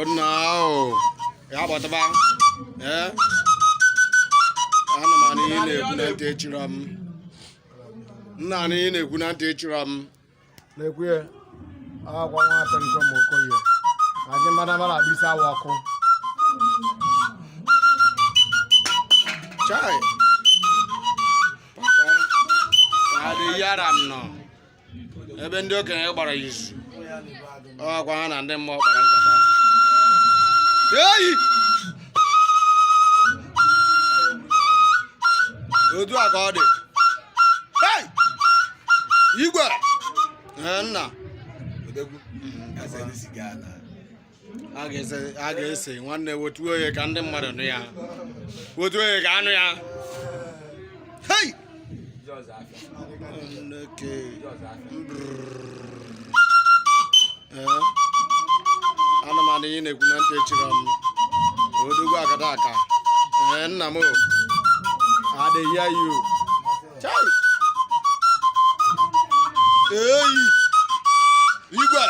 Nna ahụ ya gbọtaba. Ee, ana m anụ ihe ị na-ekwu na ntị echiri m. Nna, anụ ihe ị na-ekwu na ntị echiri m. Na-ekwu ya akwa nwa Perikom Okoye aji mbadamba na akpịsị awa ọkụ. Chai! Papa, adị yara m nọ ebe ndị okenye gbara izu, ọkwa ha na ndị mmụọ kpara nkata. Eyi! Otu a ka ọ dị. Hey! Igwe! Ee, nna. A ga-ese, a ga-ese. Nwanne, wetuo ya ka ndị mmadụ nụ ya. Wetuo ya ka anụ ya. Hei! Nneke. Ee, ana m anụ ihe ị na-ekwu na ntị echiri m. Odogwu akata aka. Ee, nna m o. I dey hear you. Chai! Eyi! Igwe!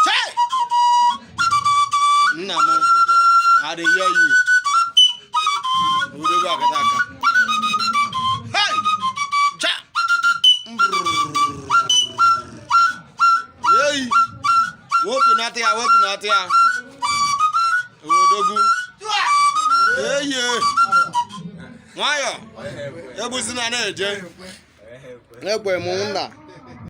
Chai! Nna m, I dey hear you. Odogwu akata aka. Hey! Cha! Eyi! Wotu na-atị ya, wotu na-atị ya. Odogwu. Eyi! Nwayọ! Egbusina na-eje. Ekwe m nna.